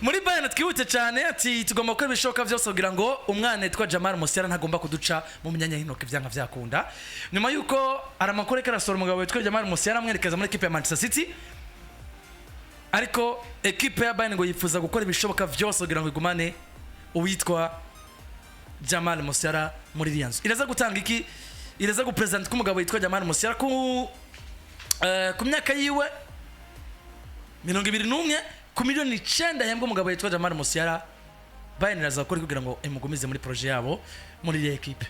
Muri Bayern, twihute cyane, ati tugomba gukora ibishoboka byose kugira ngo umwana yitwa Jamal Musiala ntagomba kuduca mu myanya y'intoki byanga byakunda. Nyuma yuko hari amakuru ariko arasohora umugabo witwa Jamal Musiala amwerekeza muri ekipe ya Manchester City, ariko ekipe ya Bayern ngo yifuza gukora ibishoboka byose kugira ngo igumane uwitwa Jamal Musiala muri iriya nzu. Iraza gutanga iki? Iraza gupresenta ko umugabo witwa Jamal Musiala ku myaka yiwe 21, ku miliyoni 9 ahembwa umugabo witwa Jamal Musiala, Bayern iraza gukora kugira ngo imugumize muri projet yabo muri iriya ekipe.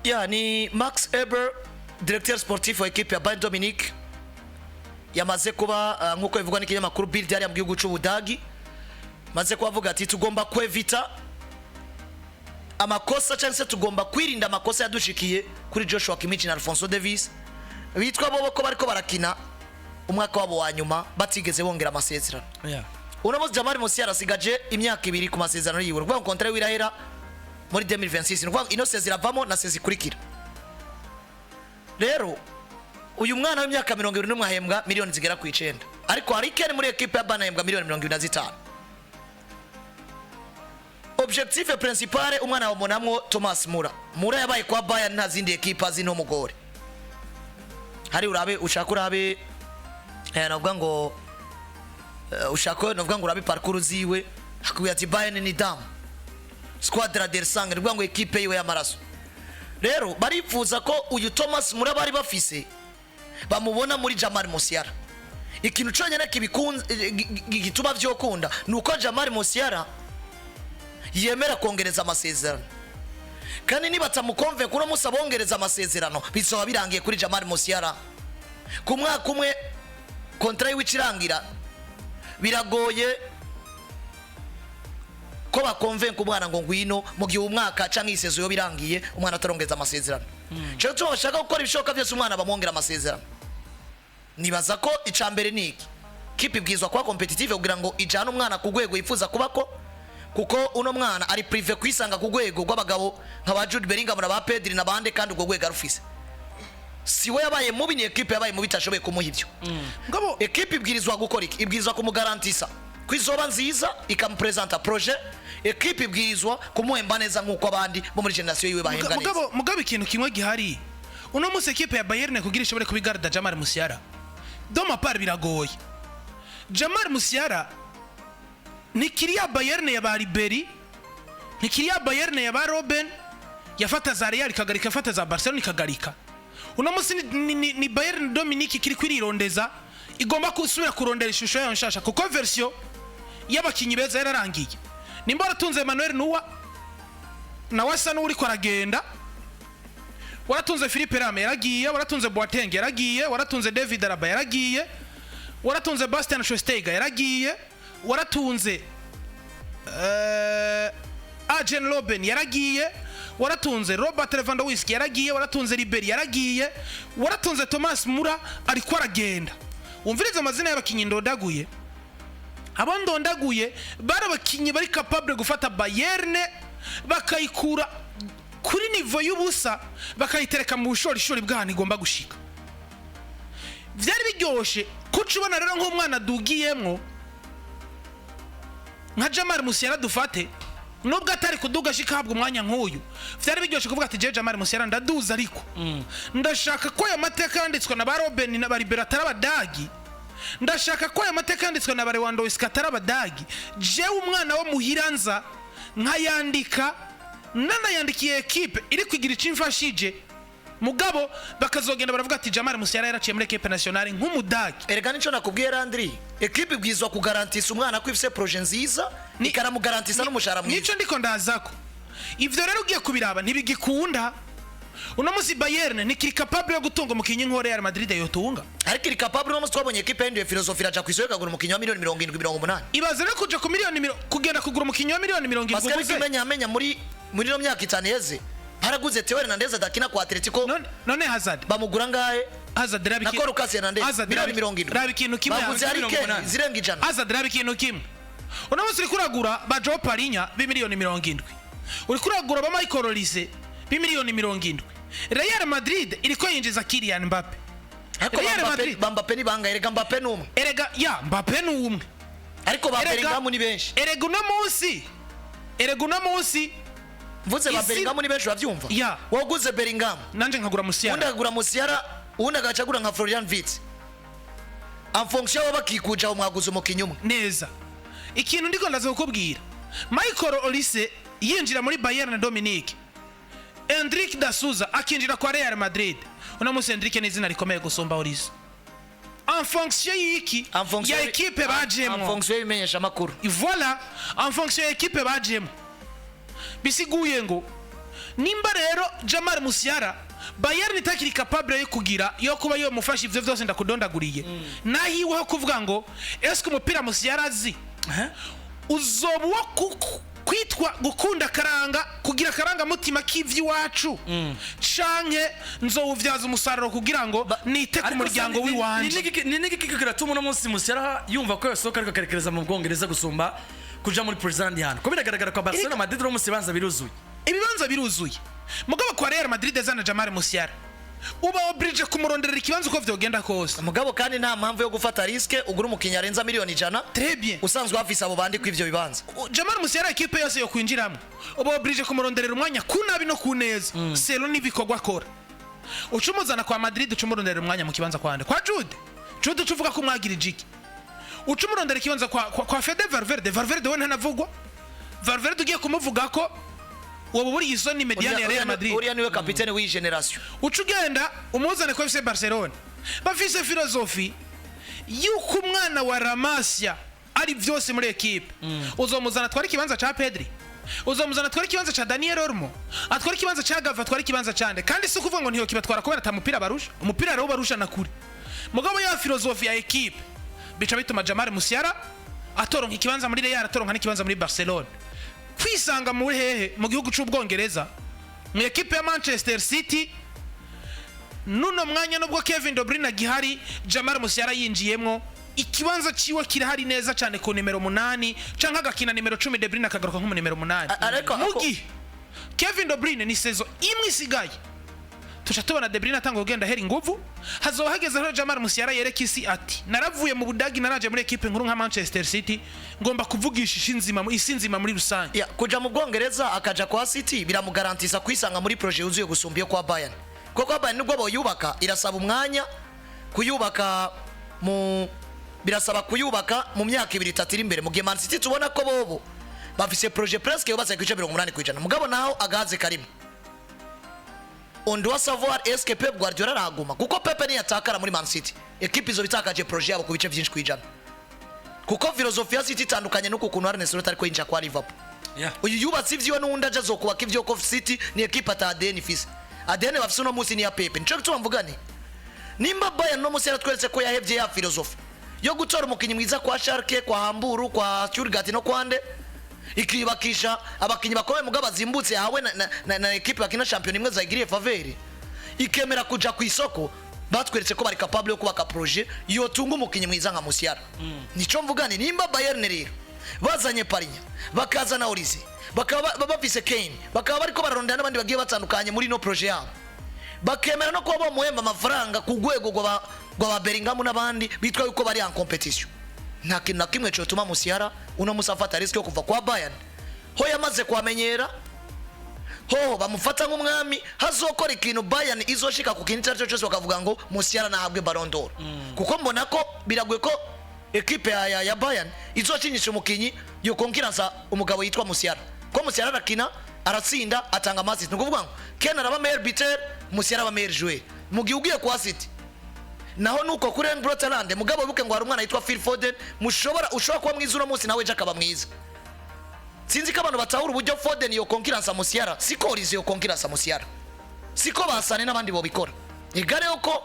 Ya, ni Max Eberl, directeur sportif wa ekipe ya Bayern de Munich, yamaze kuba nk'uko bivugwa n'ikinyamakuru Bild hariya mu gihugu c'Ubudagi, maze kuba avuga ati tugomba kwevita amakosa cyangwa se tugomba kwirinda amakosa yadushikiye kuri Joshua Kimmich na Alphonso Davies, bitwa bobo ko bariko barakina umwaka wabo wa nyuma batigeze bongera amasezerano. Uno munsi Jamal Musiala asigaje imyaka 2 ku masezerano yiwe, ni ukuvuga ngo contrat yiwe irahera muri 2026, ni ukuvuga ngo ino saison iravamo na saison ikurikira. Rero uyu mwana w'imyaka 21 ahembwa miliyoni zigera ku 9, ariko Harry Kane muri ekipe ya Bayern ahembwa miliyoni 25. Objectif principal, umwana wabonamwo Thomas Muller. Muller yabaye kwa Bayern, nta zindi ekipe azi n'umugore hari. Urabe ushaka urabe, navuga ngo ushaka navuga ngo urabe parcours ziwe, akubwira ati Bayern ni damu, squadra del sangue, ni ukuvuga ngo ekipe yiwe y'amaraso. Rero barifuza ko uyu Thomas Muller bari bafise bamubona muri Jamal Musiala. Ikintu cyonyine kibikunze, gituma vyokunda, ni uko Jamal Musiala yemera kongereza amasezerano. Kandi nibatamukonve kuno munsi abongereza amasezerano, bizoba birangiye kuri Jamal Musiala. Ku mwaka umwe contrat yiwe ikirangira, biragoye ko bakonvenka umwana ngo ngwino, mu gihe umwaka cyangwa iyi saison yo birangiye umwana atarongeza amasezerano. Cyo gituma bashaka gukora ibishoboka byose umwana bamwongera amasezerano. Nibaza ko icya mbere ni iki: kipe ibwirizwa kuba compétitive kugira ngo ijane umwana ku rwego yifuza kubako, kuko uno mwana ari privé kwisanga ku rwego rw'abagabo nka ba Jude Bellingham na ba Pedri na bande, kandi urwo rwego arufise. Si we yabaye mubi, ni ekipe yabaye mubi itashoboye kumuha ibyo. Ngabo. Ekipe ibwirizwa gukora iki? Ibwirizwa kumugarantisa ko izoba nziza, ikamupresenta projet. Ekipe ibwirizwa kumuhemba neza nk'uko abandi bo muri génération yiwe bahembwa neza. Mugabo ikintu kimwe gihari uno munsi, ekipe ya Bayern kugira ishobore kubigarda Jamal Musiala, de ma part biragoye. Jamal Musiala ntikiri ya Bayern ya ba Ribery, ntikiri ya Bayern ya ba Robben yafata za Real ikagarika, yafata za Barcelona ikagarika. Uno munsi ni Bayern de Munich kiri kwirirondeza, igomba gusubira kurondera ishusho yayo nshasha, kuko version y'abakinyi beza yararangiye. Nimba waratunze Emmanuel Neuer, nawe asa n'uriko aragenda, waratunze Philipp Lahm yaragiye, waratunze Boateng yaragiye, waratunze David Alaba yaragiye, waratunze Bastian Schweinsteiger yaragiye, waratunze Arjen Robben yaragiye, waratunze Robert Lewandowski yaragiye, waratunze Ribery yaragiye, waratunze Thomas Muller ariko aragenda. Wumvirize amazina y'abakinyi ndondaguye. Abo ndondaguye bari abakinyi bari capable gufata Bayern bakayikura kuri niveau y'ubusa, bakayitereka mu bushorishori bw'ahantu igomba gushika. Byari biryoshe kuca ubona rero nk'umwana adugiyemwo nka Jamal Musiala dufate, nubwo atari kuduga ashika ahabwa umwanya nk'uyu, vyari biryoshe kuvuga ati jewe Jamal Musiala ndaduza, ariko ndashaka ko aya mateka yanditswe na ba Robben na ba Ribery atari abadagi, ndashaka ko aya mateka yanditswe na ba Lewandowski atari abadagi, jewe umwana wo muhira nza nkayandika, nanayandikiye ekipe iri kugira icyo imfashije. Mugabo bakazogenda baravuga ati Jamal Musiala yaraciye muri équipe nationale nk'umudagi. Erega nico nakubwiye, Landry, ekipe ibwirizwa kugarantisa umwana ko ifise projet nziza, ikanamugarantisa n'umushahara mwiza. Nico ndiko ndazako. Ivyo rero ugiye kubiraba ntibigikunda. Uno munsi Bayern ntikiri capable yo gutunga umukinyi nk'uwo Real Madrid yotunga. Ariko iri capable. Uno munsi twabonye ekipe yahinduye philosophie, iraja ku isoko ikagura umukinnyi wa miliyoni 70, 80. Ibaze rero kuja ku miliyoni kugenda kugura umukinyi wa miliyoni 70 Pascal uguze. Kimenya amenya muri ino myaka 5 iheze baraguze Theo Hernandez adakina kwa Atletico. None Hazard Bamugura ngahe? Hazard, raba Nako Lucas Hernandez Hazard, miliyoni 70. raba ikintu kimwe. Baguze Harry Kane 80. zirenga 100. Hazard, raba ikintu kimwe. Uno munsi uriko uragura ba Joe Parinya b'imiliyoni 70, uriko uragura ba Michael Olise b'imiliyoni 70. Real Madrid iriko yinjiza Kylian Mbappe. Ariko Real ba Mbappe Madrid. Ba Mbappe ni bangahe? Erega Mbappe ni umwe. Erega ya Mbappe ni umwe. Ariko Ariko ba Bellingham ni benshi. Erega uno munsi Mvuze ba Bellingham ni benshi, urabyumva? Ya. Waguze Bellingham, nanje nkagura undi Musiala, akagura Musiala, uwundi agaca agura nka Florian Wirtz. En fonction y'abo bakikuje aho, mwaguze umukinnyi umwe. Neza. Ikintu ndiko ndaza kukubwira, Michael Olise yinjira muri Bayern na Dominique Endrick da Souza akinjira kwa Real Madrid, uno munsi Endrick ni izina rikomeye gusumba Olise. En fonction y'iki? En fonction Ya ekipe en bajemwo. fonction y'ibimenyesha amakuru. Voilà, en fonction ya ekipe bajemo. Bisiguye ngo nimba rero Jamal Musiala Bayern itakiri capable yo kugira yo kuba yomufasha ivyo vyose ndakudondaguriye, nahiweho kuvuga ngo eske umupira Musiala azi uzoba uwo kwitwa gukunda akaranga, kugira akaranga mutima k'ivy'iwacu, canke nzowuvyaza umusaruro kugira ngo nite ku Ariko muryango se w'iwanje? Ni niki kiratuma uno munsi Musiala yumva ko yasohoka ariko akarekereza mu Bwongereza gusumba kuja muri President hano? Ko biragaragara kwa Barcelona, Madrid uno munsi ibibanza biruzuye. Ibibanza biruzuye, mugabo kwa Real Madrid azana Jamal Musiala uba obligé kumuronderera ikibanza uko vyogenda kose. Mugabo kandi nta mpamvu yo gufata risque ugura umukinnyi arenza miliyoni 100 Très bien. usanzwe hafise abo bandikwa ivyo bibanza. Jamal Musiala, ekipe yose yo kwinjiramo uba obligé kumuronderera umwanya ku nabi no ku neza, selon n'ibikorwa akora. Uca umuzana kwa Madrid, uca umuronderera umwanya mu kibanza kwande? Kwa Jude. Jude uca uvuga ko umwagirije iki? Uca umurondera ikibanza kwa Fede Valverde. Valverde we ntanavugwa. Valverde ugiye kumuvuga ko woba uburiye isoni médiane ya Real Madrid. Uriya niwe kapitene w'iyi génération. Uca ugenda umuzane kwa FC Barcelona, bafise philosophie yuko umwana wa La Masia ari byose muri ekipe. Uzomuzana atwara ikibanza ca Pedri, uzomuzana atwara ikibanza ca Daniel Olmo, atwara ikibanza ca Gavi, atwara ikibanza cande? Kandi si ukuvuga ngo ntiyokibatwara kubera ata mupira barusha. Umupira rero barusha na kure, mugabo ya philosophie ya ekipe bica bituma Jamal Musiala atoronka ikibanza muri Real, atoronka n'ikibanza muri Barcelona. Kwisanga muri hehe? Mu gihugu c'Ubwongereza, mu ekipe ya Manchester City. Nuno mwanya, nubwo Kevin De Bruyne agihari, Jamal Musiala yinjiyemwo ikibanza ciwe kirahari neza cyane ku nimero 8, canke agakina nimero 10, De Bruyne akagaruka nko mu nimero 8. Ariko Mu gihe Kevin De Bruyne ni saison imwe isigaye, tuca tubona De Bruyne atanga kugenda ahera inguvu, hazoba hageze aho Jamal Musiala yereka isi ati: "Naravuye mu Budagi, naraje muri ekipe nkuru nka Manchester City, ngomba kuvugisha isi nzima, isi nzima muri rusange." Ya, kuja mu Bwongereza akaja kwa City biramugarantisa kwisanga muri projet yuzuye gusumba iyo kwa Bayern, kuko kwa Bayern nubwo boyubaka irasaba umwanya kuyubaka, mu birasaba kuyubaka mu myaka 2, 3 iri imbere, mu gihe Man City tubona ko bobo bafise projet presque yubatse ku bice 80%. Mugabo naho agahaze karimo, on doit savoir est-ce que Pep Guardiola araguma, kuko Pep niyatakara muri Man City, ekipe izo bitakaje projet yabo ku bice byinshi kwijana, kuko philosophie ya City itandukanye n'uku kuntu Arne Slot ariko yinjira kwa Liverpool. Uyu yubatse ivyiwe, n'uwundi aje azokubaka ivyo, ko City ni ekipe ata ADN ifise. ADN bafise uno munsi ni ya Pep. Nico gituma mvuga nti nimba Bayern uno munsi yaratweretse ko yahevye ya philosophie yo gutora umukinyi mwiza kwa Schalke, kwa Hamburg, kwa Stuttgart no kwande, ikiyubakisha abakinyi bakomeye mugabo bazimbutse yahawe na ekipe bakina champion imwe zayigiriye faveur, ikemera kuja ku isoko, batweretse ko bari capable yo kubaka projet yotunga umukinyi mwiza nka Musiala. Nico mvuga ni nimba Bayern rero bazanye Palhinha, bakazana Olise, bakaba bafise Kane, bakaba bariko bararondera n'abandi bagiye batandukanye muri no projet yabo, bakemera no kuba bamuhemba amafaranga ku rwego rwa ba Bellingham n'abandi bitwa yuko bari en compétition, nta kintu na kimwe cyotuma Musiala uno musi afata risque yo kuva kwa Bayern, ho yamaze kuhamenyera, hoho bamufata nk'umwami. Hazokora ikintu Bayern izoshika ku kintu icyo ari cyo cyose bakavuga ngo Musiala nahabwe Ballon d'Or, kuko mbona ko biragoye ko ekipe ya Bayern izokinisha umukinyi yo konkiransa umugabo yitwa Musiala, ko Musiala arakina, aratsinda, atanga ama assist. Ni ukuvuga ngo Kane araba meilleur buteur, Musiala aba meilleur joueur. Mu gihe ugiye kwa City naho nuko kuri Erling Braut Haaland, mugabo wibuke ngo hari umwana yitwa Phil Foden mushobora ushobora kuba mwiza uno munsi, nawe ejo akaba mwiza. Sinzi ko abantu batahura uburyo Foden yo konkiransa Musiala, siko Olise yo konkiransa Musiala, siko basane n'abandi bobikora. Igare ko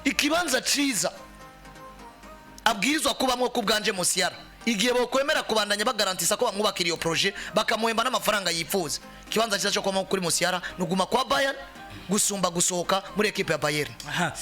ikibanza ciza abwirizwa kubamwo ku bwanje Musiala, igihe bokwemera kubandanya bagarantisa ko bamwubakira iyo projet, bakamuhemba n'amafaranga yifuza, ikibanza cyiza cyo kubamo kuri Musiala ni uguma kwa Bayern gusumba gusohoka muri ekipe ya Bayern. Aha.